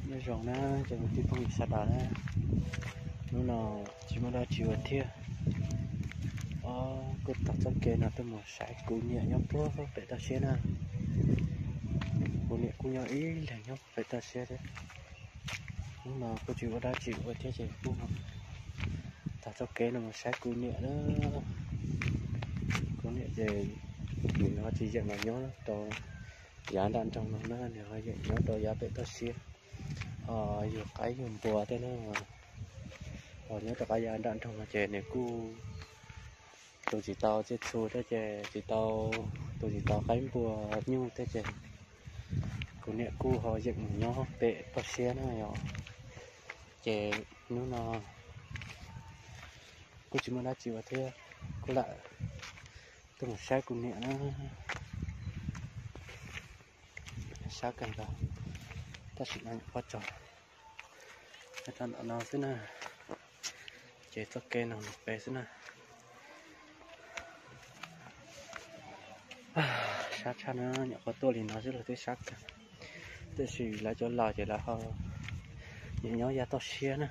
Nyob zoo na, cov kwv tij phooj ywg sawv daws na, hnub no tsis muaj dab tsi ua thiab, kuj taug txoj kev no tuaj mus saib kuv niam nyob puag pem toj siab na. Kuv niam kuj nyob ib leeg nyob pem toj siab thiab. Hnub no kuj tsis ua dab tsi ua thiab ces kuj taug txoj kev no mus saib kuv niam na. Kuv niam ces nws ho tsis yeem los nyob rau yav nram nroog no na, nws ho yeem nyob rau yav pem toj siab. Ho yug qaib yug npua thiab na, ho nyob rau qab yav nram nroog no ces nws kuj tus tsis tau txiaj txhu thiab ces tsis tau, tus tsis tau qaib npua nyuj thiab ces kuv niam kuj ho yeem mus nyob pem toj siab na yom. Ces hnub no kuj tsis muaj dab tsi ua thiab, kuj lam tuaj mus saib kuv niam na. Sab kawg nkaus, tab sis no nyuam qhuav tso, tso ntawm no xwb na, ces txoj kev no mus pem xwb na. Sab tshaj na, nyuam qhuav tuaj li no xwb los twb sab kawg, tiam sis lawv cov laus ces lawv ho nyiam nyob yav toj siab na.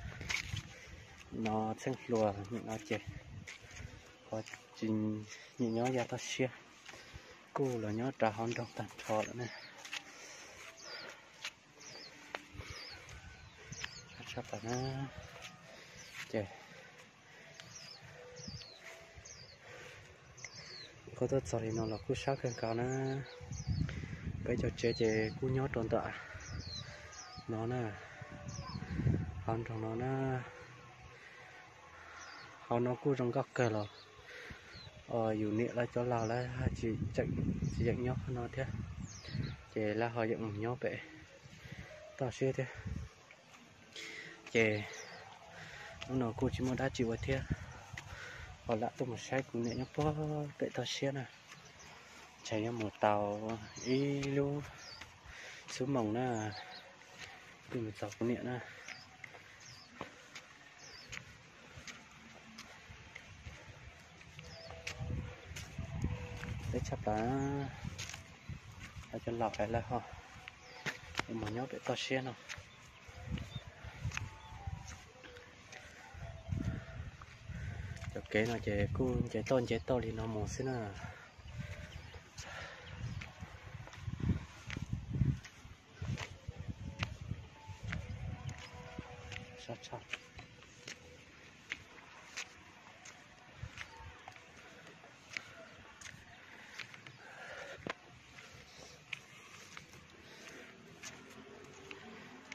No txheej hluas nim no ces ho tsis nyiam nyob yav toj siab, kuj los nyob rau hauv nroog tag nrho lawm na. Sab tshaj plaws na, ces kuv tuaj txog li no los kuj sab kawg nkaus na. Peb cov tsev ces kuj nyob rau ntawm no na, hauv nroog no na. Hauv no kuj zoo nkauj kawg los yus niam lawv cov laus lawv tsis tseem, tsis yeem nyob qhov no thiab, ces lawv ho yeem mus nyob pem toj siab thiab. Ces hnub no kuj tsis muaj dab tsi ua thiab, ho lam tuaj mus saib kuv niam nyob puag pem toj siab na. Ntshe yuav mus tau ib lub xuab moos na, kuj mus txog kuv niam na. Peb tshaj plaws, lawv cov laus es lawv ho mus nyob pem toj siab no. Cov kev no ces kuj nce toj nce toj li no mus xwb na. Sab tshaj.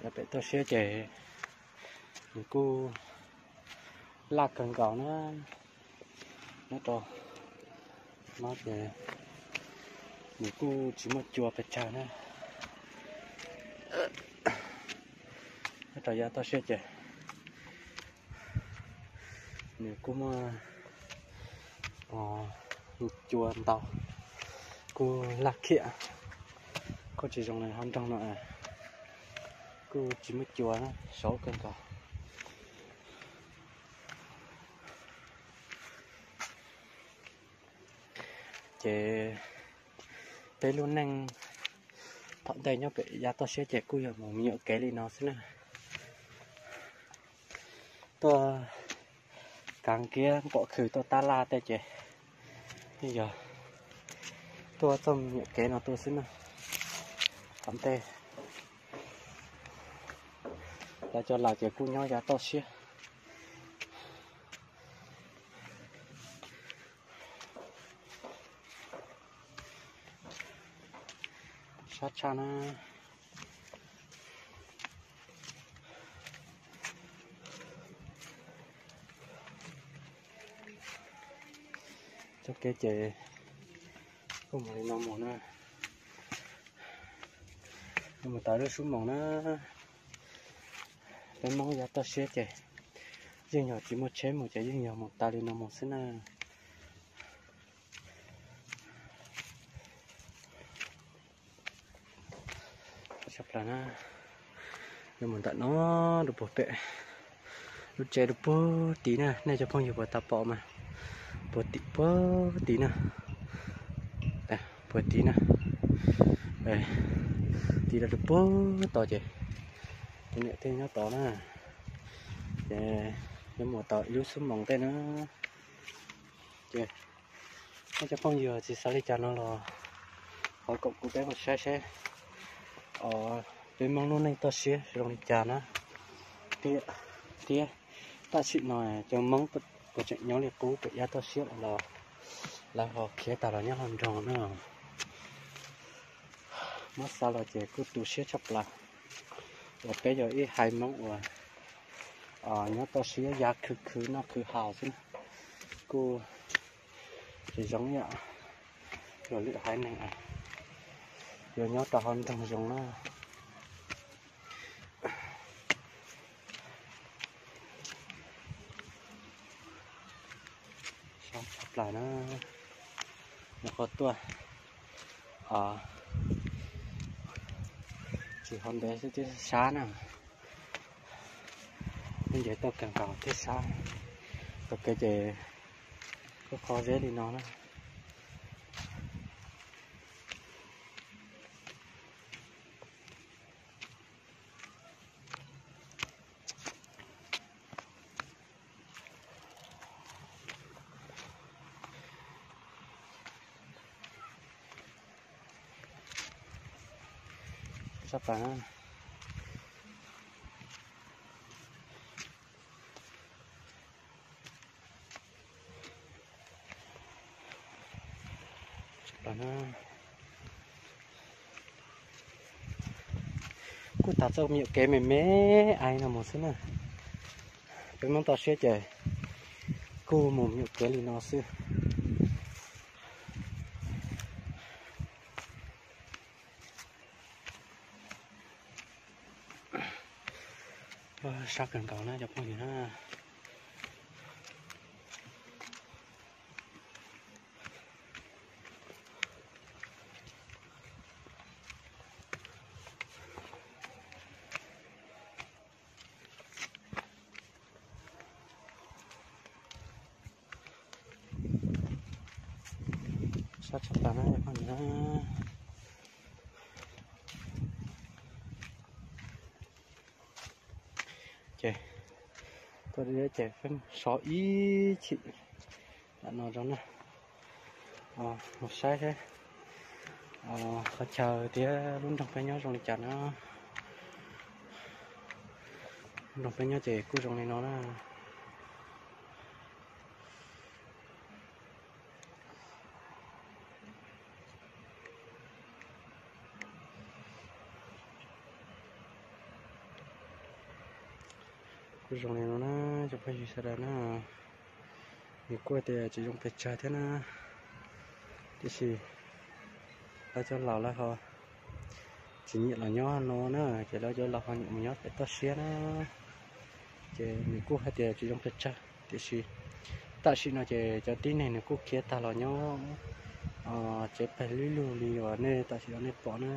Yav pem toj siab ces nws kuj laj kawg nkaus na. Nyob rau no ces nws kuj tsis muaj cua pes tsawg na. Nyob rau yav toj siab ces nws kuj muaj cua ntau, kuj laj khiam, kuj tsis zoo li hauv nroog no, kuj tsis muaj cua na, saud kawg nkaus. Ces peb lub neej tom ntej nyob pem yav toj siab ces kuj yog mus me nyuam kev li no xwb na. Tuaj kav kiab nqom khw tuaj tab laj tej ces yeej yog tuaj txoj me nyuam kev no tuaj xwb na. Tom ntej lawv cov laus ces kuj nyob yav toj siab. Sab tshaj na. Txoj kev ces kuj mus li no mus na, mus tau lub xuab moos na. Peb Hmoob yav toj siab ces yeej yog tsis muaj tsheb mus ces yeej yog mus tau li no mus xwb na. Tshaj plaws na, yuav mus ntawm no rau puag pem lub tsev rau puag tid na, nej cov phooj ywg puas tau pom mas, puag tim puag tid na, puag tid na, tid rau puag tod ces Kuv niam thiaj nyob tod na, ces yuav mus tau ib lub xub moos tej na. Ces nej cov phooj ywg tsis xav li cas no los thov koom kuv peb mus saib seb peb Hmoob lub neej toj siab zoo li cas na. Thiab tam sim no cov Hmoob uas tseem nyob li qub pem yav toj siab los lawv ho khiav tag los nyob hauv nroog na. Muab xav los ces kuj tu siab tshaj plaws uas peb yog ib haiv Hmoob uas nyob toj siab ya khwv khwv noj khwv haus xwb, kuj tsis zoo ib yam luag lwm haiv neeg yuav nyob rau hauv nroog zoo na. Sab tshaj plaws na, nyuam qhuav tuaj tsis hav ntev xwb twb sab na. Nce tuaj kawg nkaus thiab sab, tau kev ces kuj qhov zeb li no na. Sab plaws na. Kuj tas txoj me nyuam kev me me ais no mus xwb na. Peb Hmoob toj siab ces kuj mus me nyuam kev li no xwb. Sab kawg nkaus na cov phooj ywg na. Sab tshaj plaws na cov phooj ywg na. Ces tuaj ces pheej so ib chim lam no zoo na. Mus saib seb qhov chaw thiab lub nroog peb nyob zoo li cas na. Lub nroog peb nyob ces kuj zoo li no na. Kuj zoo li no na cov phooj ywg sawv daws na. Nws kuj tias tsis zoo pes tsawg thiab na, tiam sis lawv cov laus lawv ho tsis nyiam los nyob no na, ces lawv cov laus ho nyiam mus nyob pem toj siab na. Ces nws kuj hais tias tsis zoo pes tsawg, tiam sis tam sim no ces cov tib neeg nws kuj khiav tag los nyob tsev peg lub lug li uas nej tam sim no nej pom na.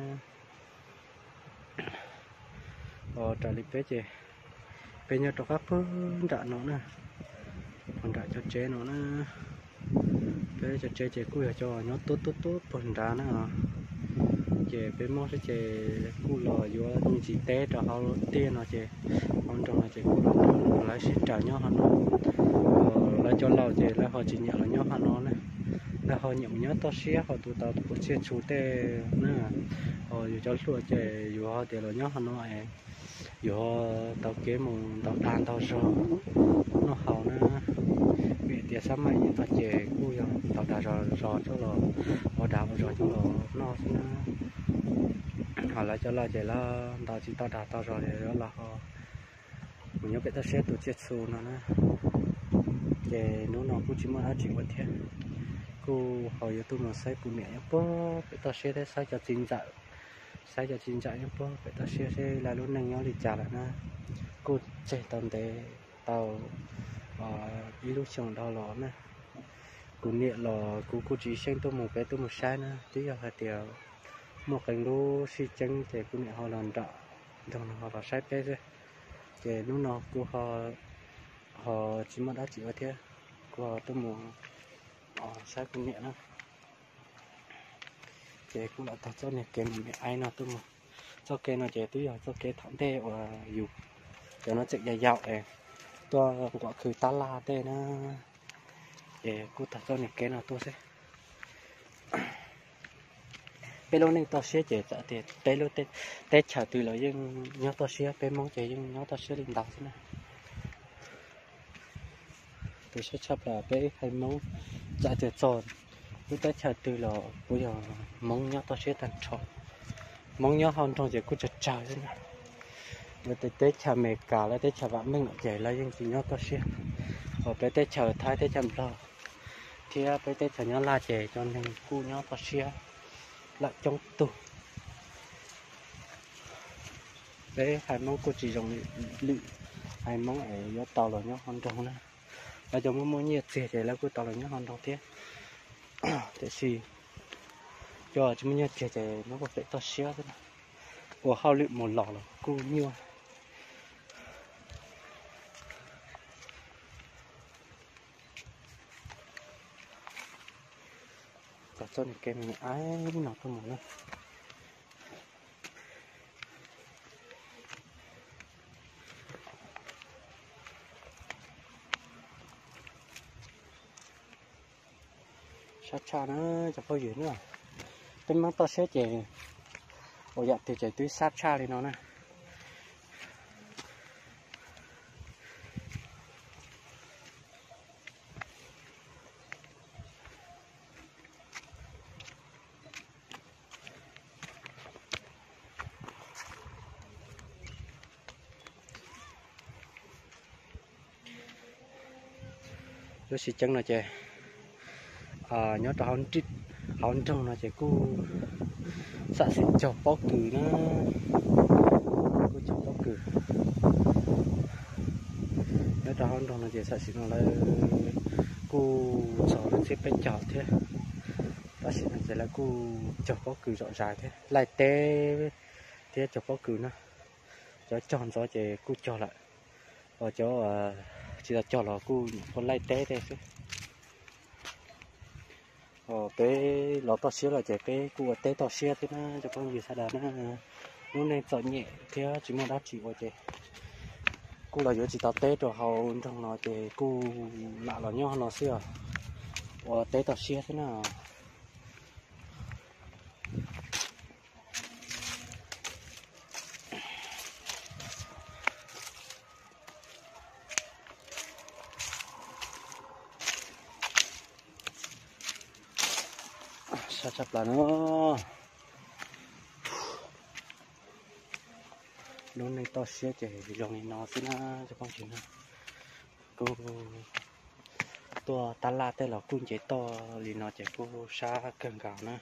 Raws li peb ces peb nyob rov qab puag nram no na, puag nram cov tsev no na. Peb cov tsev ces kuj yog cov nyob tuab tuab tuab puag nrad na. Ces peb Hmoob sab ces kuj los yuav me ntsis teb rau hauv tiaj no ces hauv nroog no ces kuj los nrog lawv sib nraws nyob hauv no. Lawv cov laus ces lawv ho tsis nyiam los nyob hauv no na, lawv ho nyiam mus nyob toj siab ho tus tau pua tsiaj txhu tej na. Ho yus cov hluas ces yus ho tias los nyob hauv no es yus ho tau kev mus ntaus dag ntaus zog noj haus na. Vim tias xab maj ib no ces kuj yog ntaus dag zog zog coj los, ua dag ua zog coj los noj xwb na. Ho lawv cov laus ces lawv ntaus tsis tau dag tau zog li, lawv ho mus nyob pem toj siab tu tsiaj txhu no na. Ces hnub no kuj tsis muaj dab tsi ua thiab, kuj ho yuav tuaj mus saib kuv niam nyob puag pem toj siab thiab saib cov txiv ntxawm, saib cov txiv ntxawm nyob puag pem toj siab seb lawv lub neej nyob li cas lawm na. Kuj tseg tau ntev tau ib lub xyoo dhau los na. Kuv niam los kuv kuj tsis xyeej tuaj mus pem tuaj mus saib na, twb yog hais tias muaj qee lub sij hawm tseeb ces kuv niam ho los nram nroog no ho los saib peb xwb. Ces hnub no kuv ho tsis muaj dab tsi ua thiab, kuv ho tuaj mus saib kuv niam na. Ces kuj los tag txoj niag kev me me ais no tuaj mus Txoj kev no ces twb yog txoj kev thaum ntej uas yus cov no tseem yau yau es tuaj nquam khwv tab laj tej na, ces kuj taug txoj niag kev no tuaj xwb. Peb lub neej toj siab ces txawm tias peb lub teb chaws twg los yeej nyob toj siab, peb Hmoob ces yeej nyob toj siab li ntawd xwb na. Tus siab tshaj plaws peb haiv Hmoob, txawm tias txog lub teb chaws twg los kuj yog Hmoob nyob toj siab tag nrho. Hmoob nyob hauv nroog ces kuj tsawg tsawg xwb na. Lawv teb chaws Amelikas, lawv teb chaws vam meej lawm ces lawv yeej tsis nyob toj siab. Hos peb teb chaws Thaib, teb chaws Nplog thiab peb teb chaws Nyab Laj ces cov neeg kuj nyob toj siab lawm coob tug. Peb haiv Hmoob kuj tsis zoo li lwm haiv Hmoob es yuav tau los nyob hauv nroog na. Lawv cov muaj muaj nyiaj txiag ces lawv kuj tau los nyob hauv nroog thiab. Tiam sis cov tsis muaj nyiaj txiag ces nyob puag pem toj siab xwb na, ua hauj lwm mus los los kuj nyuaj. Taug txoj niag kev me me no tuaj mus na. Sab tshaj na cov phooj ywg na, peb Hmoob toj siab ces ua yam twg ces twb sab tshaj li no na. Lub sij ceeb no ces nyob rau hauv nroog no ces kuj xam xim cog pob kws na, kuj cog pob kws. Nyob rau hauv nroog no ces xam xim no lawv kuj txog lub txhiab peb caug thiab. Tam sim no ces lawv kuj cog pob kws zom zaws thiab laij teb thiab cog pob kws na. Cov cog ntxov ces kuj cog lawm, hos cov tsis tau cog los kuj nyuam qhuav laij teb tej xwb. Peb los toj siab lawm ces peb kuj ua teb toj siab thiab na cov phooj ywg sawv daws na. Lub neej txom nyem thiab tsis muaj dab tsi ua ces kuj los yuav tsis tau teb rau hauv nroog no ces kuj lam los nyob no xwb os, ua teb toj siab thiab na. Sab tshaj plaws no, lub neej toj siab ces zoo li no xwb na cov phooj ywg na. Kuj tuaj tab laj tej los kuj nce toj li no ces kuj sab kawg nkaus na.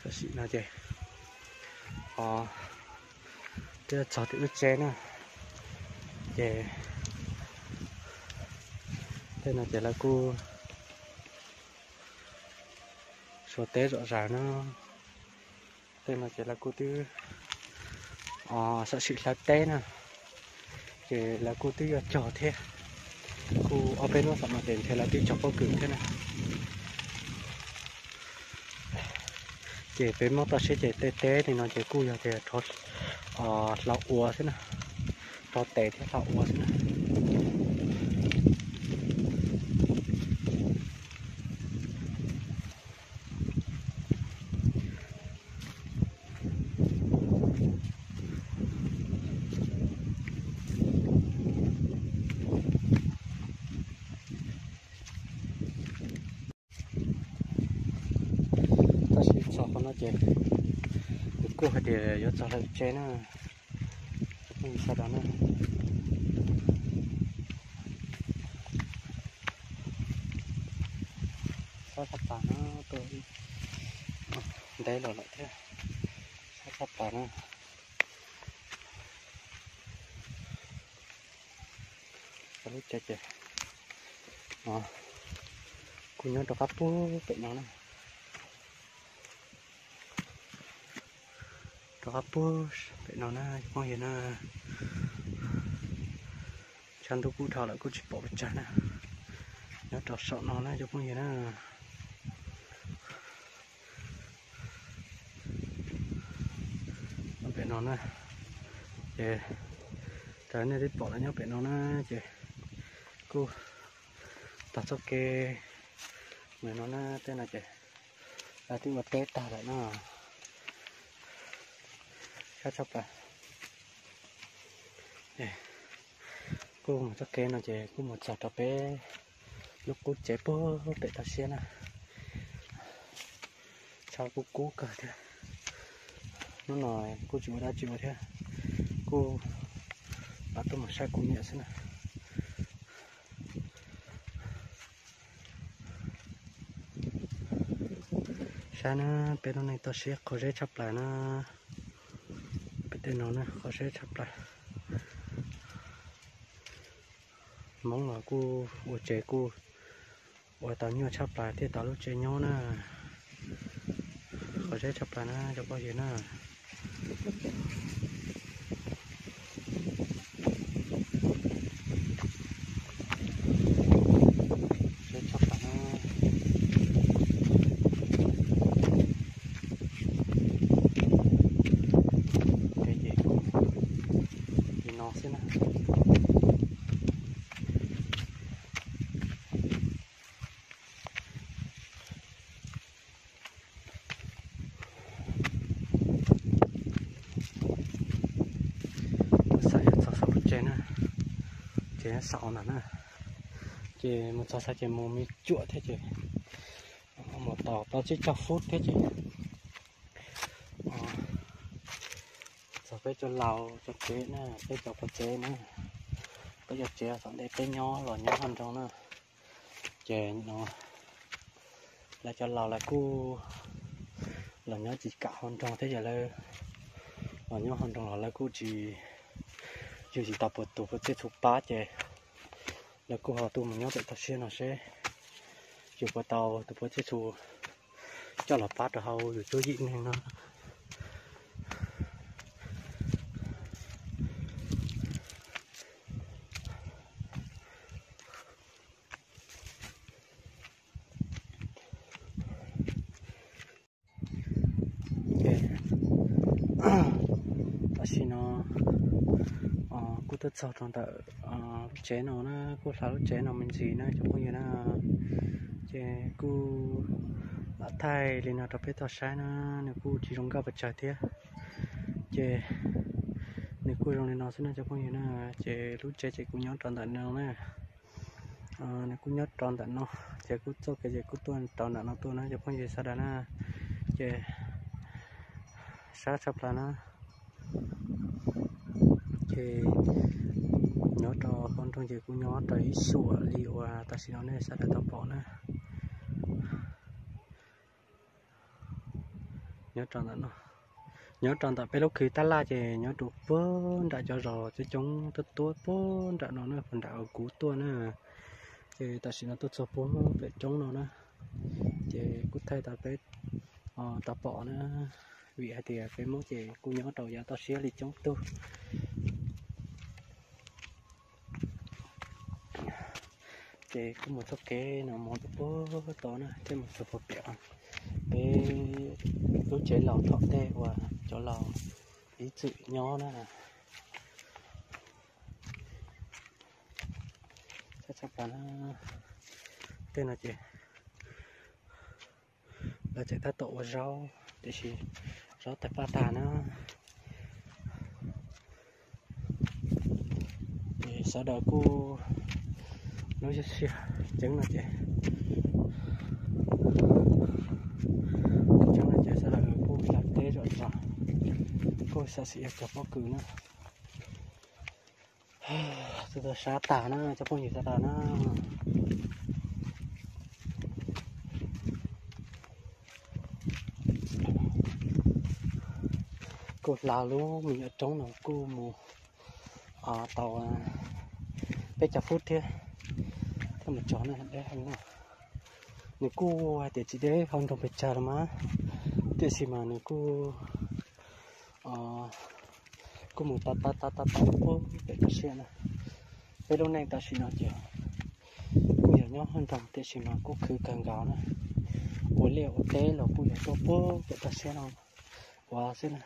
Tam sim no ces twb txog tim lub tsev na, ces tej no ces lawv kuj suav teb zom zaws na. Tej no ces lawv kuj twb xam xim hlawv teb na, ces lawv kuj twb yuav cog thiab. Kuj ob peb hnub tom no ces ntshe lawv twb cog pob kws thiab na. Ces peb Hmoob toj siab ces tej teb li no ces kuj yog tias hlau ua xwb na, rau tes thiab hlau ua xwb na. Tab sis txog qhov no ces kuv kuj hais tias yuav txog lawm tsev na, cov phooj ywg sawv daws na. Sab tshaj plaws no, tuaj ntev los lawm thiab, sab tshaj plaws na. Lub tsev ces kuj nyob rau qab puag pem no na. Rov qab puag pem no na cov phooj ywg na. Tshav ntuj kub dhau lawm kuj tsis pom pes tsawg na. Nyob rau saum no na cov phooj ywg na. Nyob pem no na, ces raws nej twb pom lawm nyob pem no na, ces kuj tag txoj kev mus no na, tej no ces lawv twb ua teb tag lawm na. Sab tshaj plaws. Kuj mus txoj kev no ces kuj mus txog rau peb lub qub tsev puag pem toj siab na. Tshav kub kub kawg thiab. Hnub no kuj tsis ua dab tsi ua thiab, kuj lam tuaj mus saib kuv niam xwb na. Saib na, peb lub neej toj siab qhov zeb tshaj plaws na. Peb tej no na qhov zeb tshaj plaws. Hmoob los kuj ua tsev kuj ua tau nyuaj tshaj plaws thiaj tau lub tsev nyob na. Qhov zeb tshaj plaws na cov phooj ywg na. Zeb tshaj plaws na. Kev ces li no xwb na. Kuv xav yuav txog saum lub tsev na, ces saum ntawm na, ces mus txog saum ces mus me cuam thiab ces mus tau plaub tsib caug fub thiab ces txog peb cov laus cov tsev na, peb cov pov tsev na, peb cov tsev tom ntej peb nyob los nyob hauv nroog na. Ces no lawv cov laus lawv kuj los nyob tsis kam hauv nroog thiab ces lawv los nyob hauv nroog los lawv kuj tsis, yug tsis tau puas tus puas txhiaj txhua pab ces lawv kuj ho tuaj mus nyob pem toj siab no seb yus puas tau tus puas txhiaj txhua coj los pab rau hauv yus cuab yim neeg no. Tam sim no kuj tuaj txog rau ntawm lub tsev no na, kuj hla lub tsev no me ntsis na cov phooj ywg na. Ces kuj lam thaij li no rau peb tau saib na, nws kuj tsis zoo nkauj pes tsawg thiab. Ces nws kuj zoo li no xwb na cov phooj ywg na. Ces lub tsev ces kuj nyob rau ntawm no na. Nws kuj nyob rau ntawm no, ces kuj txoj kev ces kuj tuaj rau ntawm no tuaj na cov phooj ywg sawv daws na. Ces sab tshaj plaws na. Ces nyob rau hauv nroog ces kuj nyob rau ib suam li uas tam sim no nej sawv daws tau pom na. Nyob rau ntawm no, nyob rau ntawm peb lub khw tab laj ces nyob rau puag nram cov zos coob coob tuaj tuaj puag nram no na, puag nram uas kuv tuaj na. Ces tam sim no tuaj txog puag pem roob no na, ces kuj thaij tau peb tau pom na, vim hais tias peb Hmoob ces kuj nyob rau yav toj siab li coob tug. Ces kuj mus txoj kev no mus rau puag tod na thiaj mus txog puag pem peb lub tsev laus tom ntej uas cov laus ib txwm nyob na. Tshaj tshaj plaws na. Tej no ces lawv tseem tab tom ua zaub tiam sis zaub tawg paj tag na. Ces sawv daws kuj lub siab siab ceeb no ces, ceeb no ces sawv daws kuj hla teb zom zaws, kuj xav sim ua cov pob kws na. Tus tau sab tag na cov phooj ywg sawv daws na. Kuj hla lub me nyuam roob no kuj mus tau peb caug fub thiab, thiaj mus txog na, deb heev na. Nws kuj hais tias tsis deb hauv nroog pes tsawg los mas, tiam sis mas nws kuj kuj mus tav tav tav tav tav puag pem toj siab na. Peb lub neej tam sim no ces kuj yog nyob nroog tiam sis mas kuj khwv kawg nkaus na. Ua liaj ua teb los kuj yog tuaj puag pem toj siab no ua xwb na.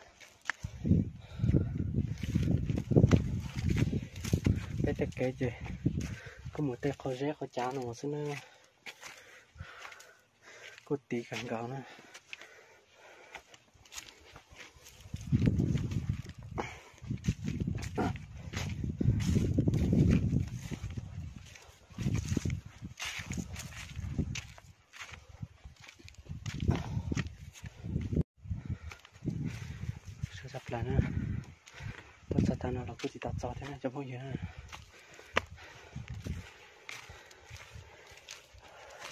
Peb tej kev ces kuj mus tej qhov zeb qhov cav no xwb na. Kuj tiv kawg nkaus na. Sab tshaj plaws na. Tuaj txog tag no los kuj tsis tau txog thiab na cov phooj ywg na.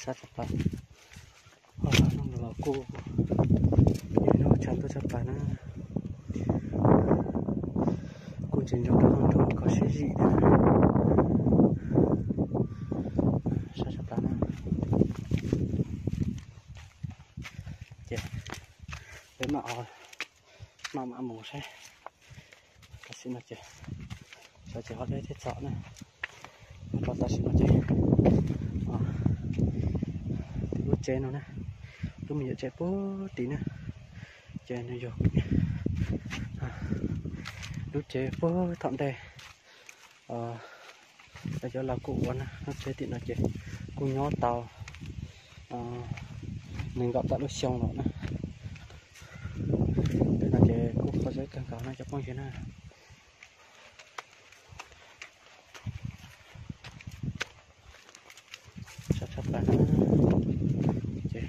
Sab tshaj plaws. Hnub no los kuj yog hnub tshav ntuj tshaj plaws na. Kuj ntsia ntsoov rau hauv nroog kho siab zim thiab. Sab tshaj plaws na. Ces peb mam, mam mam mus saib. Tam sim no ces sawv tsees ho deb thiab txom na. Rau tam sim no ces tim lub tsev no na, lub me nyuam tsev puag tim na, ces nws yog lub tsev puag thaum ntej lawv cov laus kuj ua na. Lub tsev tim no ces kuj nyob tau nees nkaum tawm lub xyoo lawm na. Tej no ces kuj qhov zeb kawg nkaus na cov phooj ywg na. Sab tshaj plaws na. Ces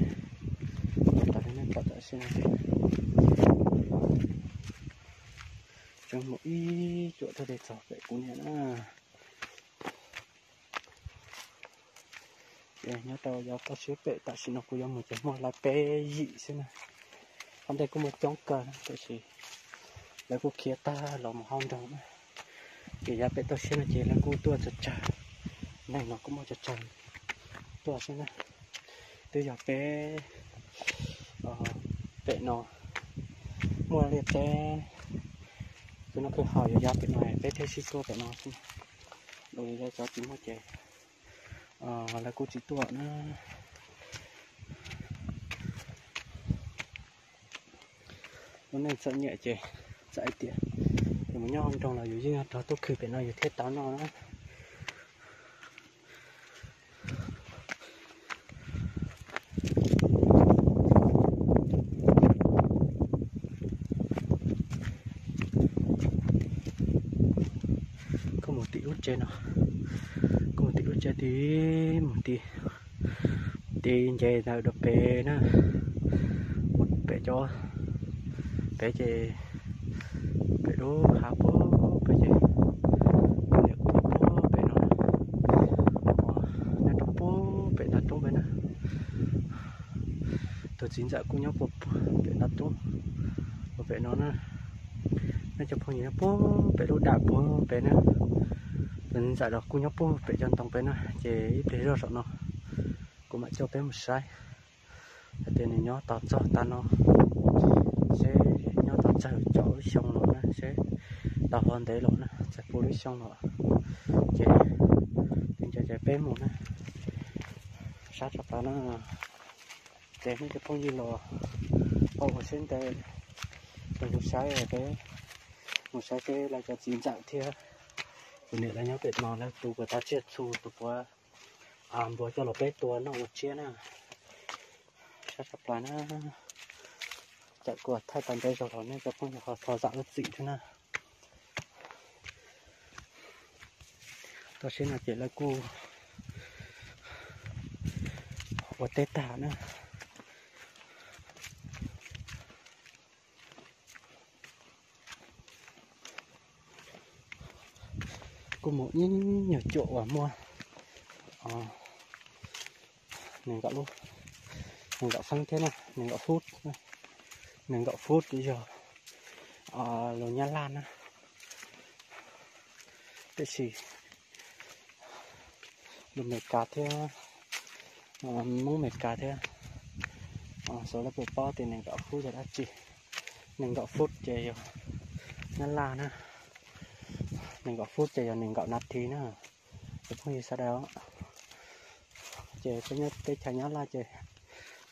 tas li nej pom tam sim no ces tseem muaj ib cuam thiaj li txog pem kuv niam na. Ces nyob rau yav toj siab pem tam sim no kuv yuav mus ces muaj lawv peb yim xwb na. Qhov ntej kuj muaj coob kawg na tiam sis lawv kuj khiav tag los mus hauv nroog na. Ces yav pem toj siab no ces lawv kuj tuaj tsawg tsawg, neeg no kuj muaj tsawg tsawg tuaj xwb na. Twb yog peb pem no muaj liaj teb, tus no kwj ha yuav yav pem no peb thiaj sib tuaj pem no xwb. Dua li lawv cov tsis muaj ces lawv kuj tsis tuaj na. Lub neej txom nyem ces txawm hais tias yus mus nyob nroog los yus yeej rov tuaj khwv pem no yus thiaj tau noj na. Kuj mus tim lub tsev no, kuj mus tim lub tsev tid, mus tim, tim nce ntawd rau pem na, mus pem cov, pem ces pem lub hav puag pem ces niam kuj nyob puag pem no, nyob rau puag pem nram roob pem na. Tus txiv ntxawm kuj nyob puag pem nram roob puag pem no na. Nej cov phooj ywg nyob puag pem lub dam puag pem na. Tus txiv ntxawm los kuj nyob puag pem cov ntoo pem na, ces ib pliag zoj saum no kuv mam coj peb mus saib hais tias nws nyob tos txog tas no, seb nyob tos tsawg caum lub xyoo los na, seb tau ho ntev los na, txawm puv lub xyoo los ces, ces peb mus na. Sab tshaj plaws na. Ces nej cov phooj ywg los ua siab ntev los mus saib, peb mus saib seb lawv cov txiv ntxawm thiab tus niam lawv nyob pem no lawv tus puas tau tsiaj txhu, tus puas npua coj los peb tua noj ua tsiab na. Sab tshaj plaws na. Txawm kuv thaij tau ntev zog los nej cov phooj ywg ho thov zam lub txim thiab na. Toj siab no ces lawv kuj ua teb tag na. Kuj mus ib nyuag cuam uas muaj nees nkaum lub, nees nkaum feeb thiab na, nees nkaum fut, nees nkaum fut yog lus Nyab Laj na. Tiam sis lus Amelikas thiab Hmoob Amelikas thiab xyov lawv puas paub tias nees nkaum fut yog dab tsi. Nees nkaum fut ces yog Nyab Laj na, nees nkaum fut ces yog nees nkaum nas this na. Cov phooj ywg sawv daws, ces peb nyob teb chaws Nyab Laj ces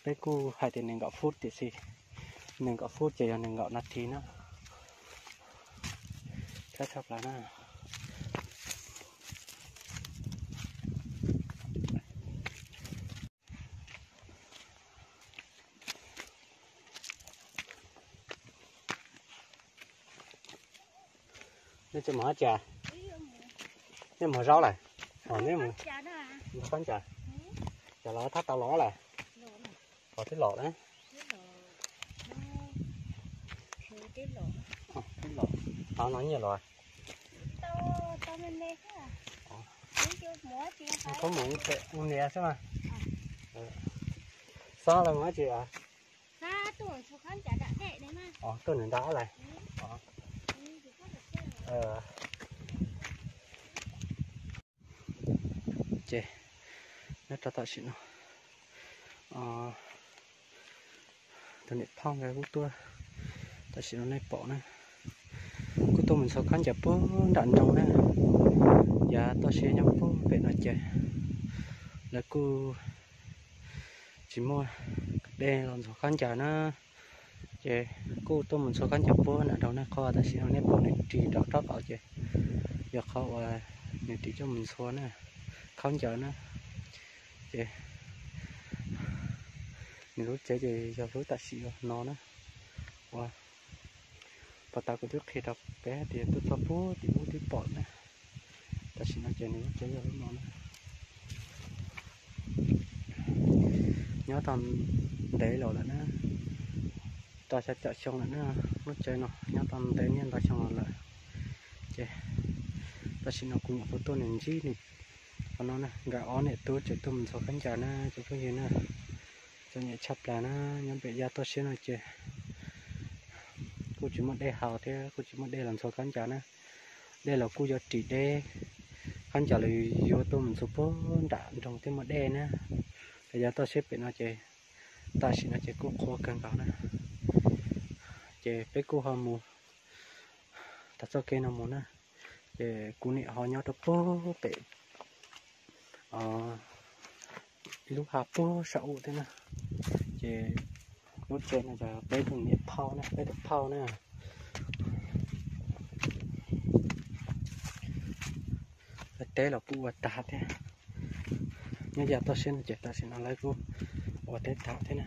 peb kuj hais tias nees nkaum fut tiam sis nees nkaum fut ces yog nees nkaum nas this na. Tshaj tshaj plaws na. Nej tsis mus dab tsi? Nej mus hau zaub lawm? Ntxhua khaub ncaws, cov los thab tau los lawm? Qhov twb los na. Twb los. Qhov no nyiaj los? Khaub mus ua niam xwb mas. Xob los mus dab tsi? Tuaj nws nrad lawm. Ces nyob rau tam sim no, tus niam phauj nkawd kuj tuaj, tam sim no nej pom na, kuj tuaj mus ntxhua khaub ncaws puag nram nroog na. Yav toj siab nyob puag pem no ces lawv kuj tsis muaj dej los ntxhua khaub ncaws na, ces kuj tuaj mus ntxhua khaub ncaws puag nram nroog na. Qhov tam sim no nej pom nws ris nram tsob qaum ces yog qhov uas nws ris coj mus ntxhua na, khaub ncaws na. Ces nws lub tsev ces yog lub tam sim no na, uas puag ta kuv twb qhia rau peb tias tuaj txog puag tim ub twb pom na. Tam sim no ces nws lub tsev yog lub no na. Nyob tau ntev los lawm na, rau xya caum xyoo lawm na. Lub tsev no nyob tau ntev niaj ntau xyoo los lawm. Ces tam sim no kuv nyuam qhuav tuaj nws ntsib nws qhov no na, nkawd ob niam tub tseem tuaj mus ntxhua khaub ncaws na cov phooj ywg na. Txom nyem tshaj plaws na, nyob pem yav toj siab no ces kuj tsis muaj dej haus thiab kuj tsis muaj dej los ntxhua khaub ncaws na. Dej los kuj yuav ris deb, khaub ncaws los yuav tuaj mus ntxhua puag nram nroog thiaj muaj dej na. Ces yav toj siab pem no ces tam sim no ces kuj qhuav kawg nkaus na. Ces peb kuj ho mus tag txoj kev no mus na. Ces kuv niam ho nyob rau puag pem ib lub hav puag saum thiab na. Ces lub tsev no yog peb tus niam phauj na, peb tus phauj na. Lawv teb los kuj ua tag thiab. Nyob yav toj siab no ces tam sim no lawv kuj ua teb tag thiab na.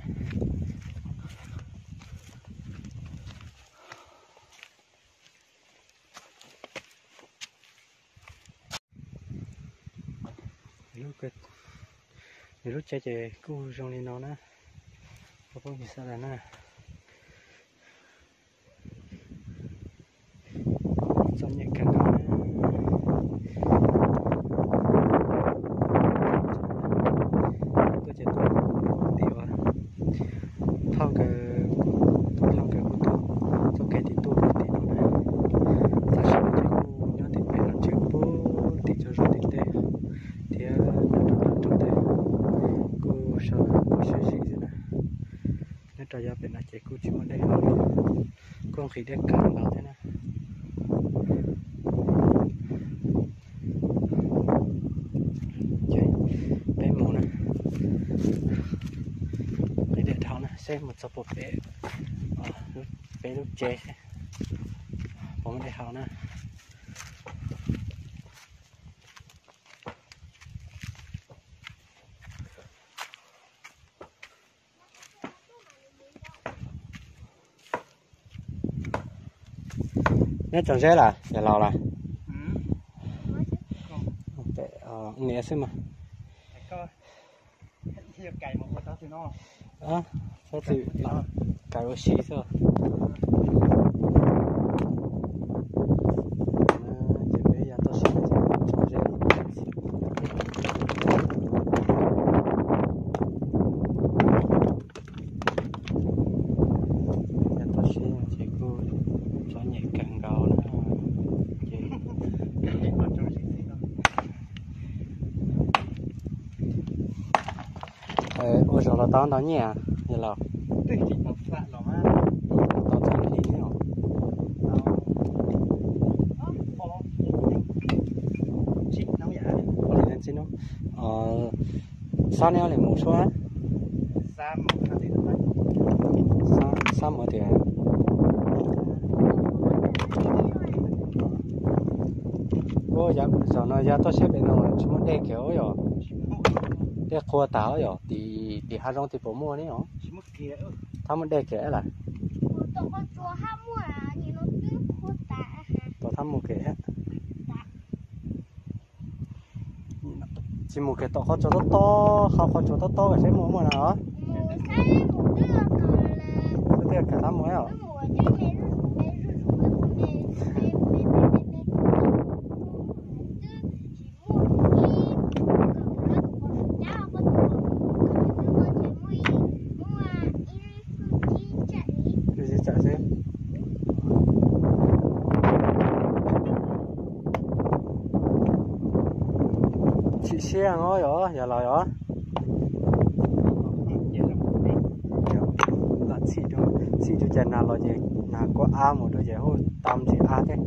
Nws lub tsev ces kuj zoo li no na, phooj ywg sawv daws na. Txom nyem kawg nkaus na. Tuaj ces tuaj tim uas thauj nkawd, tus thauj nkawd kuj tuaj txoj kev tim tuaj tim no na. Tam sim no ces kuj nyob tim peb no tseem puag tim tsaus zog tim teb thiab nyob rau nram nroog tej kuj sawv los kuj sib zim xwb na. Nyob rau yav pem no ces kuj tsis muaj dej haus li, kuj nqhis dej kawg nkaus thiab na. Ces peb mus na, nqhis dej dhau na seb mus txog puag pem peb lub tsev seb puas muaj dej haus na. Neb txog Zeb lawm, yog laus lawm? Niam xwb mas. Txhob txwm kawm ua si xwb. Ces peb yav toj siab ces txog Zeb. Yav toj siab ces kuj txom nyem kawg nkaus na. Ces ua zaum los tau ntau nyiaj, yog laus? Tau txog li Xab neb ob leeg mus suab? Xab mus tias, ua yav zaum no yav toj siab pem no tsis muaj dej kiag os yom. Dej qhua tas os yom, tim tim hav zoov tim puas muaj ne os. Thab muaj dej kiag lawm. Tom thab mus kiag. Tsis mus kiag tom qhov tsua tob tob, qhov qhov tsua tob tob seb muaj muaj na os. Twb twb kawm thab mus os. Ib tsam xwb. Txhim siab os yom, yog los yom. Txhim, txhim rau cas nag los ces nag kua av mus rau ces hu tau ntsis av thiab.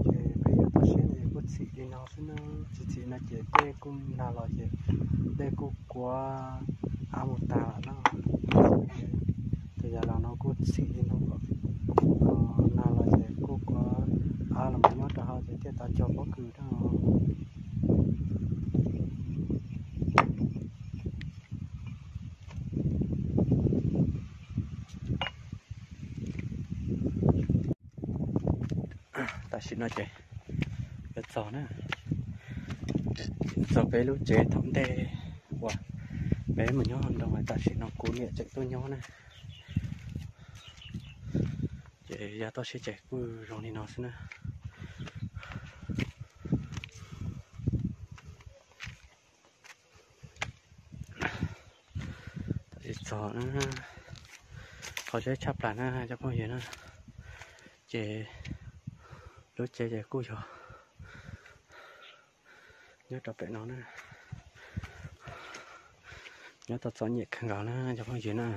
Ces peb yuav toj siab no kuj txhim li no xwb na, tsis txhim no ces tej kuj nag los ces dej kuj kua av mus tag lawm na. Ces yog los no kuj txhim li no, nag los ces kuj kua av los mus nyob rau hauv ces thiaj tau cog pob kws na. Tam sim no ces yuav txog na, txog peb lub tsev thaum ntej uas peb mus nyob nrog tam sim no kuv niam tseem tuaj nyob na. Ces yav toj siab ces kuj zoo li no xwb na. Txog na, qhov zeb tshaj plaws na cov phooj ywg na. Ces lub tsev ces kuj yog nyob rau pem no na, nyob tau txom nyem kawg nkaus na cov phooj ywg na.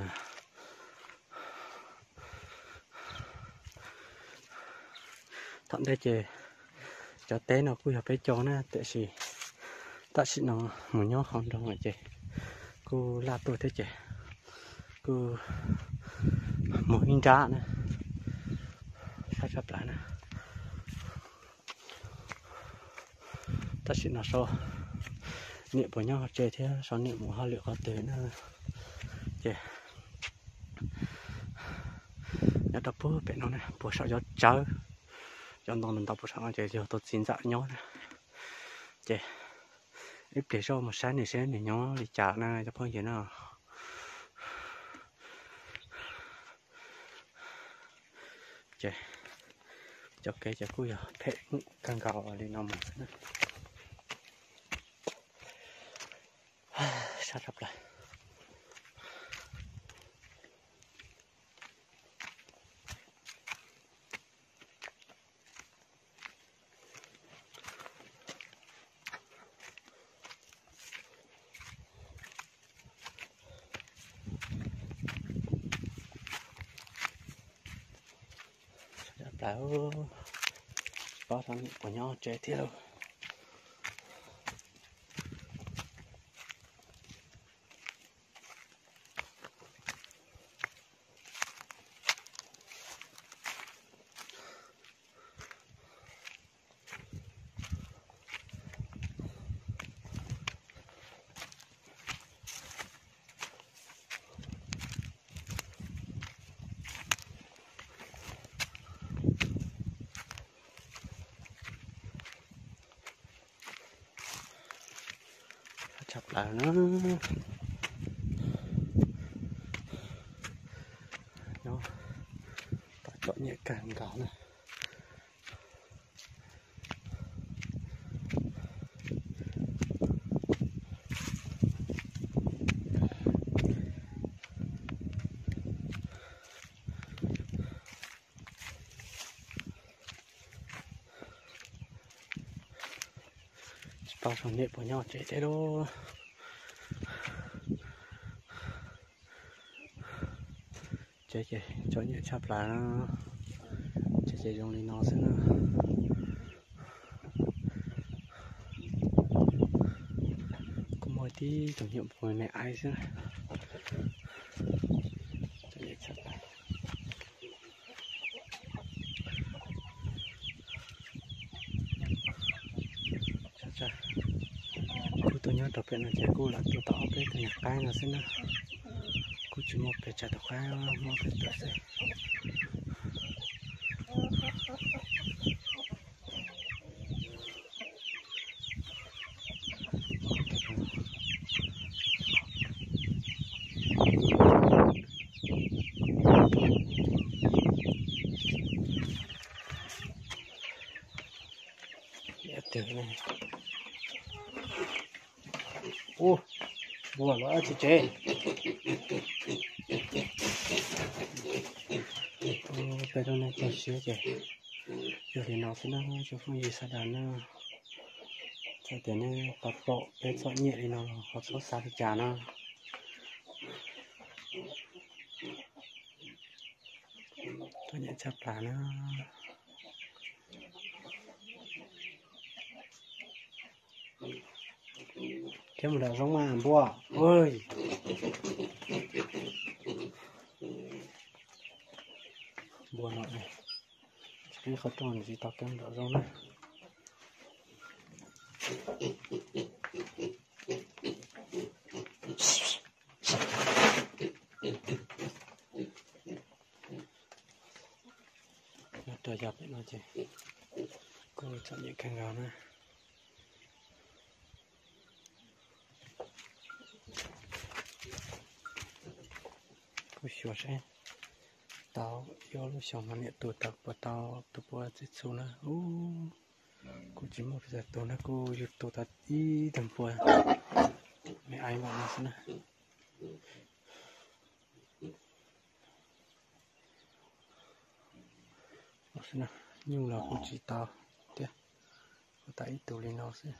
Thaum ntej ces cov teb no kuj yog peb cog na, tiam sis tam sim no mus nyob hauv nroog lawm ces kuj laj tuaj thiab ces kuj mus ib nrab na, sab tshaj plaws na. Tam sim no saib niam puas nyob hauv tsev thiab saib niam mus hauj lwm qhov twg na. Ces nyob rau puag pem no na, puag saum cov tsawb, cov ntoo ntau puag saum no ces yog tus txiv ntxawm nyob na. Ces ib pliag zoj mus saib nws seb nws nyob li cas na cov phooj ywg na. Ces cov kev ces kuj yog phem kawg nkaus li no mus xwb na. Sab tshaj plaws. Sab tshaj plaws, tsis paub saib niam puas nyob tsev thiab lauj. Tshaj plaws na. Nyob tau txom nyem kawg nkaus na. Tsis paub saib niam puas nyob tsev thiab lauj. Tsev ces txom nyem tshaj plaws, tsev ces zoo li no xwb na. Ib tug nyuam qhuav me aib xwb. Kuv tuaj nyob rau pem no ces kuj lam tuaj tau ob peb tug nyuam qaib no xwb na. Kuj tsis muaj pes tsawg, tus qaib muaj peb tug xwb. Ub, npua los tsis tsev. Peb lub neej toj siab ces yog li no xwb na tsoom phooj ywg sawv daws na. Txawm tias nej tau pom peb txom nyem li no los ho txhob xav li cas na. Txom nyem tshaj plaws na. Thiab mus nram zoov mas npua. Npua no, qhov rooj tsis tau thiab mus nram zoov na. Nyob rau yav pem no ces kuj txom nyem kawg nkaus na. Kuj xyuas seb tau yuav lub xyoo no niam tu tau puas tau, tu puas txhij txhua na. Ub, kuj tsis muaj pes tsawg tus na, kuj yug tu tau ib tug npua me aib npaum no xwb na. Nyuj los kuj tsis tau thiab, kuj tau ib tug li no xwb.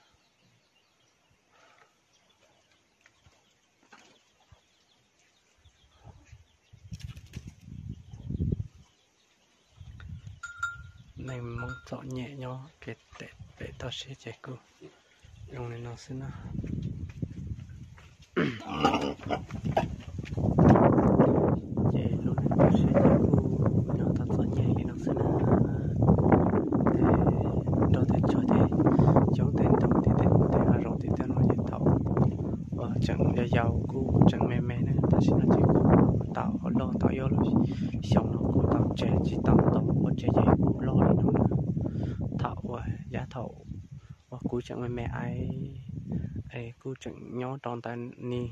Neeg Hmoob txom nyem nyob kev pem toj siab ces kuj zoo li no xwb na. Ces lub neej toj siab ces kuj nyob tau txom nyem li no xwb na. Ces nrog tej tsov ces coob tej ntoo tim tej mus tej hav zoov tim tej no ces thaum uas tseem yau yau kuj tseem me me na, tam sim no ces kuj tau loj tau yuav lub xyoo no kuj tau tseg tsis tau tau ua tseg ces kuj loj li no na. Thaum uas yav thaum uas kuv tseem me me es kuj tseem nyob rau ntawd ni,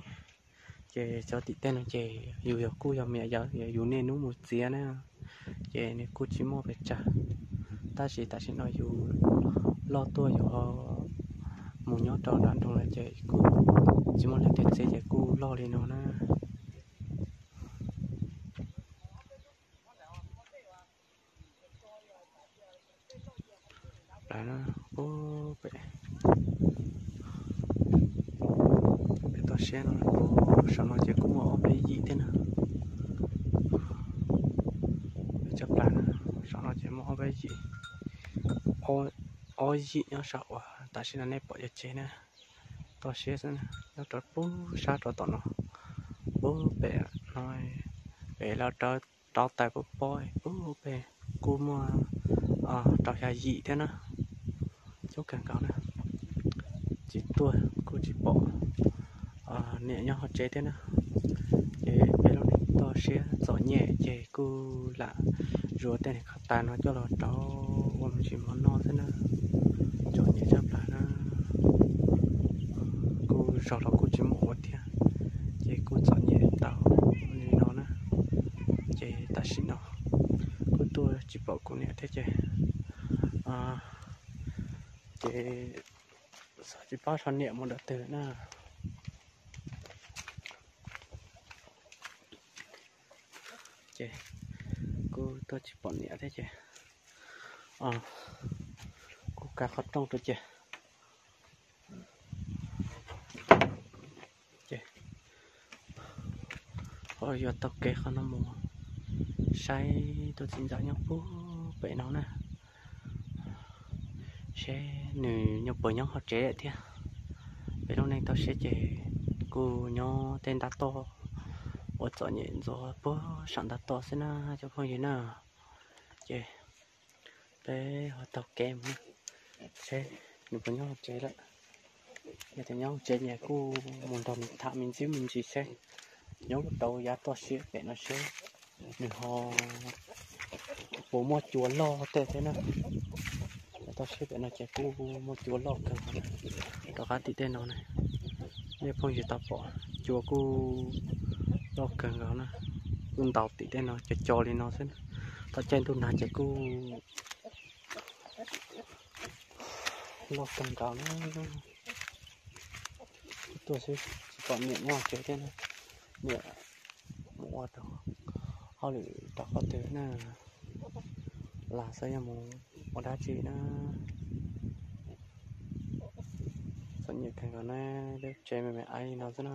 ces cov tim tej no ces yus yog kuj yog me yawm yus niaj hnub mus txiav na, ces nws kuj tsis muaj pes tsawg. Tab sis tam sim no yus loj tuaj yus ho mus nyob rau nram nroog lawm ces kuj tsis muaj leej twg txiav ces kuj loj li no na. Plaws na, pem, pem toj siab no, saum no ces kuj muaj ob peb yim thiab na. Pem toj plaws na, saum no ces muaj ob peb yim, ob yim nyob saum uas tam sim no nej pom cov tsev na. Toj siab xwb, nyob rau pub sab rau tom no, pub pem no, pem los rau rau taws pub pob pub pem kuj muaj rau xya yim thiab na. Coob kawg nkaus na, tsis tuaj kuj tsis pom niam nyob hauv tsev thiab na. Ces peb lub neej toj siab txom nyem ces kuj lam zuas tej niag khaub taws no coj los rau ua me ntsis mov noj xwb na. Txom nyem tshaj plaws na. Kuj zog los kuj tsis muaj ua thiab, ces kuj txom nyem tau li no na. Ces tam sim no kuj tuaj tsis pom kuv niam thiab ces, ces xav tsis paub sau niam mus dawm twg na. Ces kuj tuaj tsis pom niam thiab ces kuj kaw qhov rooj rau ces, ces ho yuav taug kev qhov no mus saib tus txiv ntxawm nyob puag pem no na, seb nws nyob puas nyob hauv tsev lawm thiab. Peb lub neej toj siab ces kuj nyob tej ntav toj uas txom nyem ntxuav puag saum ntav toj xwb na cov phooj ywg na. Ces peb ho taug kev mus seb nws puas nyob hauv tsev lawm. Yog tias nyob hauv tsev ces kuj mus nrog nws tham me ntsis me ntsis seb nyob puas tau yav toj siab pem no seb nws ho puas muaj cua loj tej thiab na. Yav toj siab pem no ces kuj muaj cua loj kawg nkaus na. Rov qab tim tej no na, nej phooj ywg tau pom cua kuj loj kawg nkaus na. Kuj ntaus tim tej no co co li no xwb na. Thaum caij ntuj nag ces kuj loj kawg nkaus na. Tuaj xwb tsis pom niam nyob tsev thiab na. Niam mus ua hauj lwm rau qhov twg na, los xyov yog mus ua dab tsi na. Txom nyem kawg nkaus na, lub tsev me me aiv li no xwb na.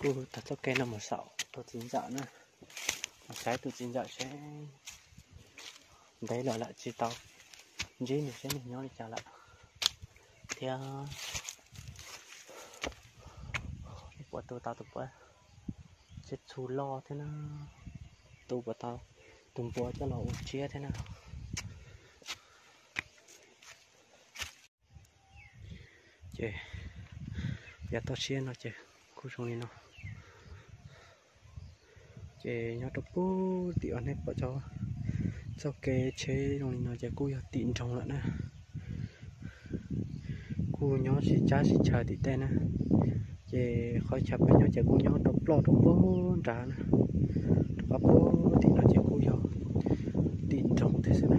Kuj taug txoj kev no mus saum tus txiv ntxawm na, mus saib tus txiv ntxawm seb ntev lawm lawm tsis tau ntsib nws seb nws nyob li cas lawm thiab puas tu tau tus puav tsiab txhu loj thiab na, tu puas tau tus npua coj los ua tsiab thiab na. Ces yav toj siab no ces kuj zoo li no. Ces nyob rau puag tim uas nej pom txoj kev tsheb zoo li no ces kuj yog tim nroog lawm na. Kuj nyob sib tsab sib chaws tim tej na. Ces qhov chaw peb nyob ces kuj nyob rau ploj rau puag nrad na. Rau qab puag tim no ces kuj yog tim nroog thiab xwb na.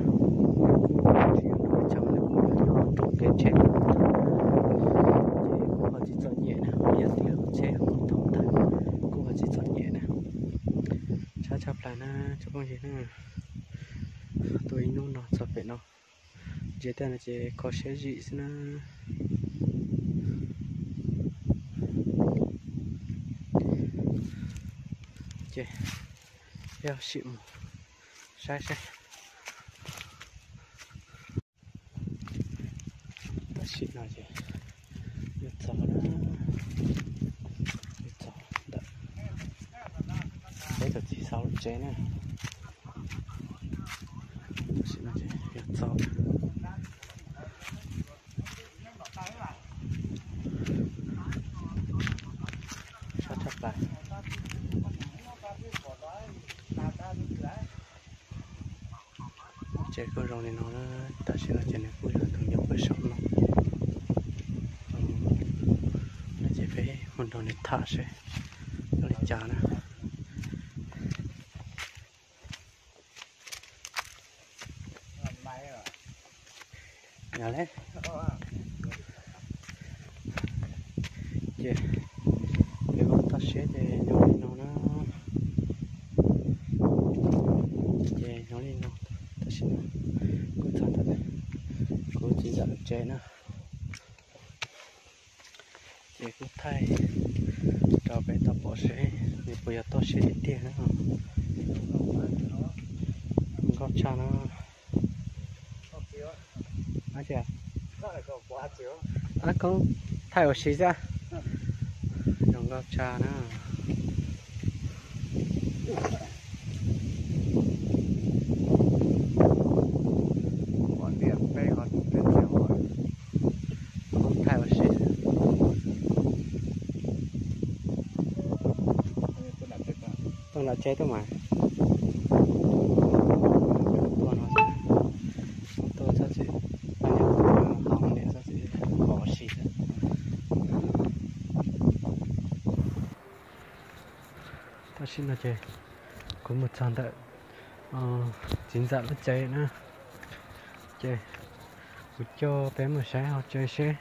Kuj tsis yog nroog chaw, nyob rau kev tsheb, ces kuj ho tsis txom nyem na, yog tim lub tsheb mus thaum ntawd kuj ho tsis txom nyem na. Tshab tshaj plaws na tsoom phooj ywg na. Tuaj ib hnub no txog pem no, ntsia tej no ces kho siab zim xwb na. Ces peb sim mus saib seb. Tam sim no ces yuav txog na, yuav txog ntawm peb tus txiv xauv lub tsev na. Tam sim no ces yuav txog. Sab tshaj plaws. Tsev kuj zoo li no na, tam sim no ces nws kuj yog tus nyob pem saum no. No ces peb mus nrog nws tham seb zoo li cas na. Ces peb lub toj siab ces nyob li no na. Ces nyob li no, tam sim no kuj txog ntawm kuv txiv ntxawm lub tsev na. Ces kuj thaij rau peb tau pom seb nws puas yog toj siab tiag tiag na. Nkauj tshaj na. Ab, koj thaij ua si xwb. Zoo nkauj tshaj na. Thaij ua si. Tuaj nram tsev tuaj mas. Tuaj no, tuaj txhob txwm, poj niam tuaj no tau niam txhob txwm kho ua si xwb. Tam sim no ces kuv mus txog ntawm txiv ntxawm lub tsev na. Ces kuv coj peb mus saib hauv tsev seb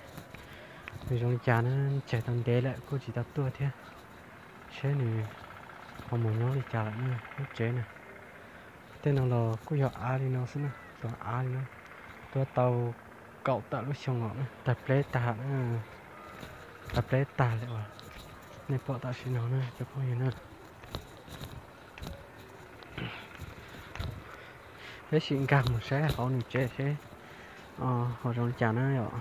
nws zoo li cas na, tsam tau ntev lawm kuj tsis tau tuaj thiab. Seb nws ho mus nyob li cas lawm na, lub tsev na. Tej no los kuj yog av li no xwb na, tus av li no tuav tau kaum tawm lub xyoo los na, tawg pleb tag na, tawg pleb tag li uas nej pom tam sim no na cov phooj ywg na. Peb sim nkag mus saib hauv nws tsev seb ho zoo li cas na yom.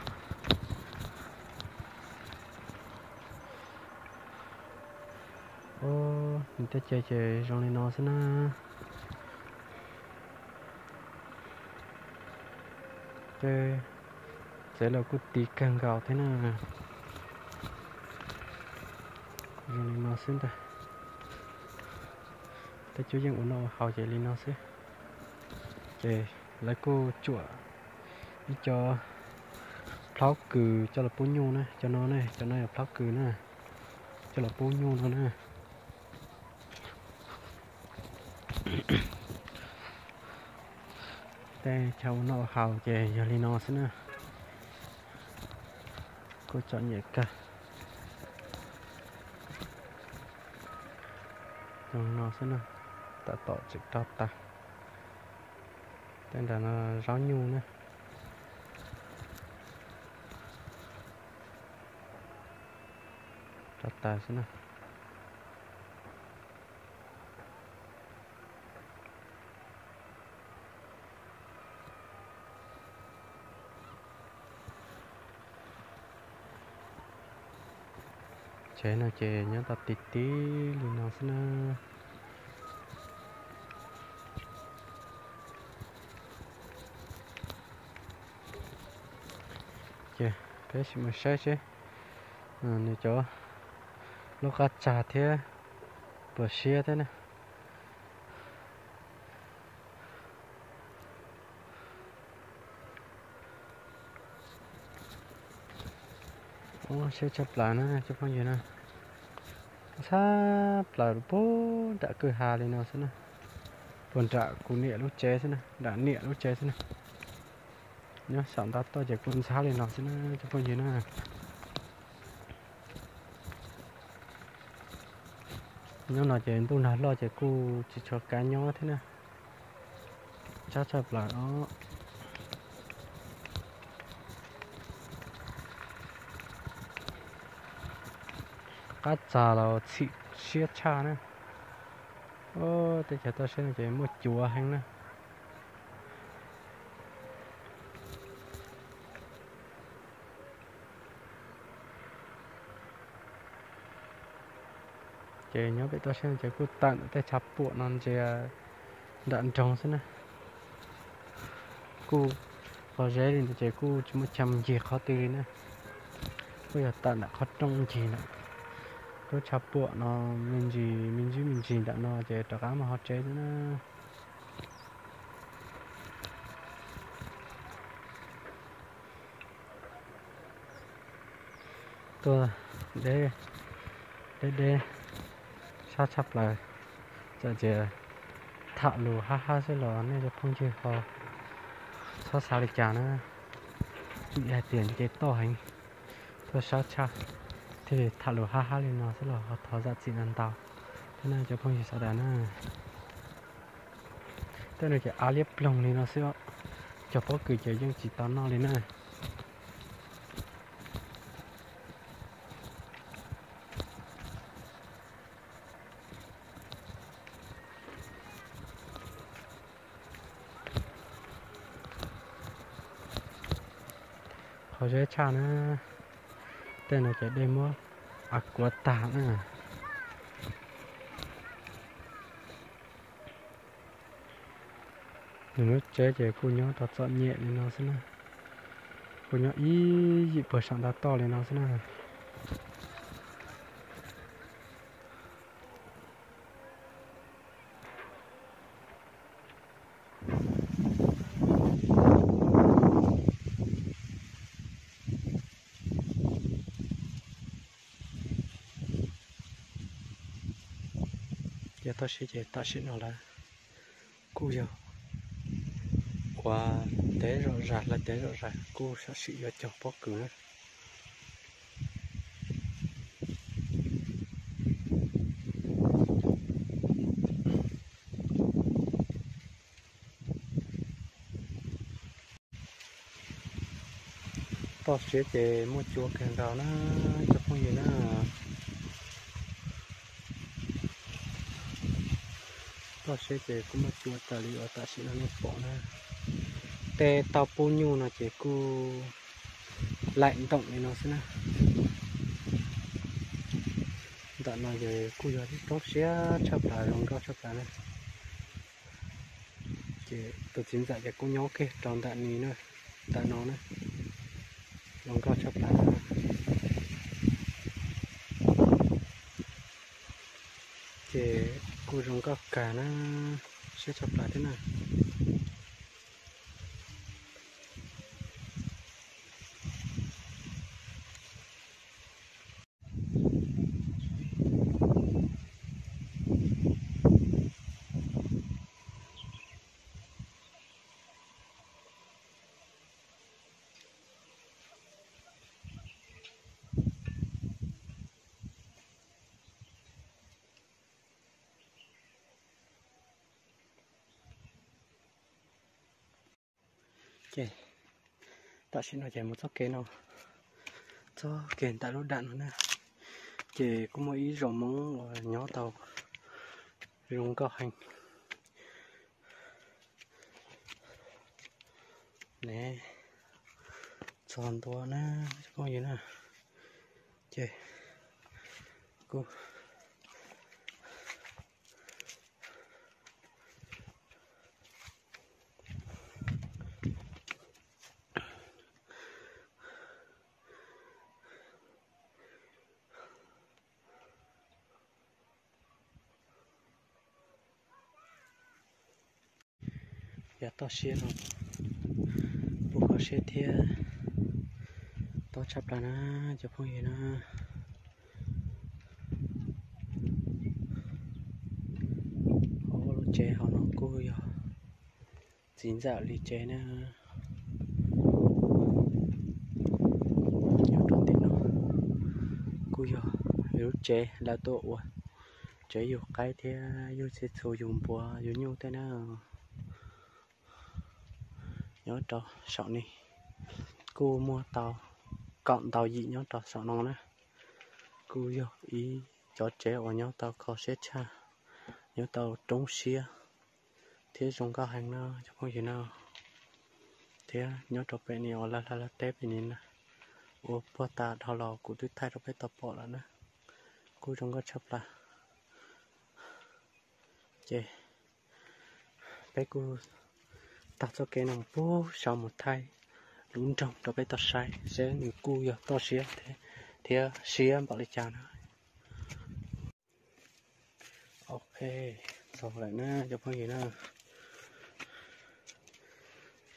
Nws tej tsev ces zoo li no xwb na. Ces txawv los kuj tiv kawg nkaus thiab na. Zoo li no xwb ntag. Tej cuab yeej ua noj ua haus ces li no xwb. Ces lawv kuj tsuam ib co plhaub kws coj los pub nyuj na, cov no ne, cov no yog plhaub kws na, coj los pub nyuj no na. Tej chaw ua noj ua haus ces yog li no xwb na. Kuj txom nyem kawg. Zoo no xwb na, tab tom tseem rau tas. Tej nram no zaub nyuj na. Rau tas xwb na. Tsev no ces nyob tau ti ti li no xwb na. Ces peb sim mus saib seb nws cov lub qab tsag thiab puas siab thiab na. Siab tshaj plaws na cov phooj ywg na. Tshaj plaws puag nram kwj ha li no xwb na. Puag nram kuv niam lub tsev xwb na, nram niam lub tsev xwb na. Nyob saum ntav toj ces kuj ntxhab li no xwb na cov phooj ywg na. Nyob no ces ntuj nag loj ces kuj tsis tshua kav nyob thiab na. Tshab tshaj plaws os. Qab txag los txhim siab tshaj na. Tej chaw toj siab no ces muaj cuav heev na. Ces nyob pem toj siab ces kuj tawm ntawm tej tshav puam no ntsia nram nroog xwb na. Kuj qhov zeb li ntawd ces kuj tsis muaj chaw mus ncig qhov twg li na. Kuj yog tawm ntawm qhov rooj ncig ntawm lub tshav puam no me ntsis me ntsis me ntsis ntawm no ces rov qab mus hauv tsev xwb na. Tuaj deb, deb deb, sab tshaj plaws. Txawm tias tham lus hab hab xwb los nej cov phooj ywg ho txhob xav li cas na. Vim hais tias nce toj heev, tuaj sab tshaj, thiaj li tham lus hab hab li no xwb los ho thov zam txim ntau thiab na cov phooj ywg sawv daws na. Tej no ces av liab ploog li no xwb, cog pob kws ces yeej tsis tau noj li na. Qhov zeb tshaj na, tej no ces dej muab av kuav tag na. Nws lub tsev ces kuj nyob rau txom nyem li no xwb na, kuj nyob ib yim puag saum ntav toj li no xwb na. Ces toj siab ces tam sim no lawv kuj yog ua teb zom zaws, hlawv teb zom zaws, kuj sam sim yuav cog pob kws na. Toj siab ces muaj cua kawg nkaus na cov phooj ywg na. Toj siab ces kuj muaj cua raws li uas tam sim no nej pom na. Tej tauj pub nyuj no ces kuj laim ntoom li no xwb na. Ntawm no ces kuj yog ib roob siab tshaj plaws zoo nkauj tshaj plaws na. Ces tus txiv ntxawm ces kuj nyob kiag rau ntawm ni na, ntawm no na, zoo nkauj tshaj plaws. Ces kuj zoo nkauj kawg na, siab tshaj plaws thiab na. Ces tam sim no ces mus txoj kev no, txoj kev ntawm lub dam no na, ces kuj muaj ib zos Hmoob uas nyob tau zoo nkauj heev ne, txog ntua na, cov phooj ywg na, ces kuj Yav toj siab no puv kho siab thiab tob tshaj plaws na cov phooj ywg na. Hauv lub tsev hauv no kuj yog txiv ntxawm li tsev na. Nyob rau tim no kuj yog lub tsev lawv tuaj ua tsev yug qaib thiab yug txiv txhu yug npua yug nyuj tej na. Nyob rau saum ni kuj muaj tau kaum ntau yim nyob rau saum no na. Kuj yog ib cov tsev uas nyob tau kho siab tshaj, nyob tau roob siab thiab zoo nkauj heev na cov phooj ywg na. Thiab nyob rau pem ni uas lawv hla lawv teb pem ni na, ua puag ta dhau los kuv twb thaij rau peb tau pom lawm na. Kuj zoo nkauj tshaj plaws. Ces peb kuj taug txoj kev no puag saud mus thaij lub nroog rau peb tau saib seb nws kuj yog toj siab thiab siab npaum li cas na. Ok, txog lawm na cov phooj ywg na.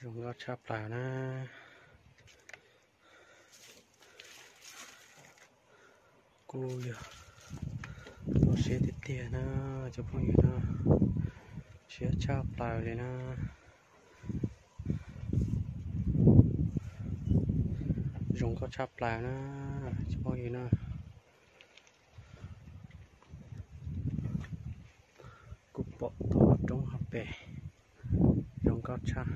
Zoo nkauj tshaj plaws na. Kuj yog toj siab tiag tiag na cov phooj ywg na. Siab tshaj plaws li na. Zoo nkauj tshaj plaws na cov phooj ywg na. Kuj pom tau roob hauv pes zoo nkauj tshaj.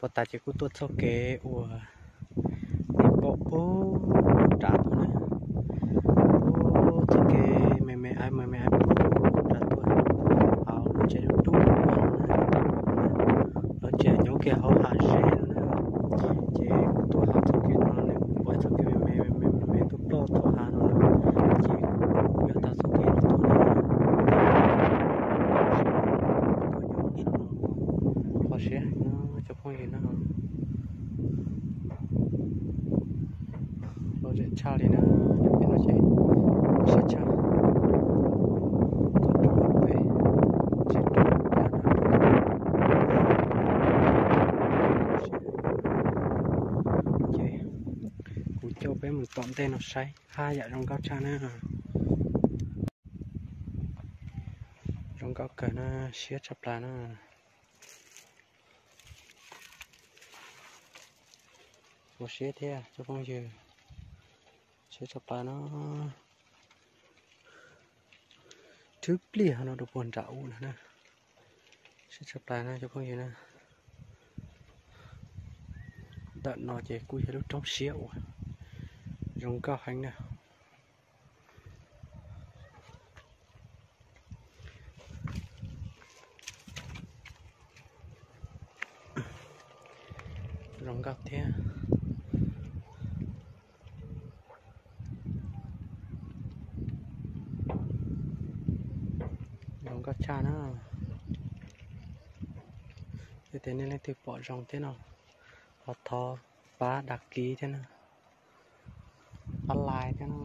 Puag ta ces kuj tuaj txoj kev uas nej pom puag nram tuaj na, puag txoj kev me me me me puag nram tuaj, hauv lub tsev dub dub no na, lub tsev nyob kiag hauv hav zoov no na. Ces kuv tuaj hauv txoj kev no ne, kuv pom txoj kev me me me me tuaj ploj txog hav no na, ces kuv yog taug txoj kev no tuaj na. Kho siab heev no cov phooj ywg na. Lom zem tshaj li na, cov peb no ces siab tshaj. Tuaj rau pem tsev roob ya no. Ces kuv coj peb mus tom ntej no saib haj yam zoo nkauj tshaj na. Zoo nkauj kawg na, siab tshaj plaws na. Ua siab thiab cov phooj ywg, siab tshaj plaws no. Thwb plig ho no rau puag nram ub no na. Siab tshaj plaws no cov phooj ywg na. Ntawm no ces kuj yog lub roob siab uas zoo nkauj heev na. Zoo nkauj thiab. Zoo nkauj tshaj na. Yog tias nej leej twg pom zoo thiab no, ho thov pab đăng ký thiab na, pab like thiab no.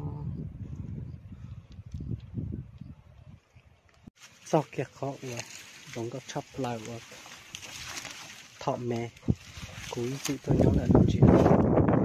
Txoj kev qhov uas zoo nkauj tshaj plaws uas thaum me kuv ib txwm tuaj nyob lawm no tsis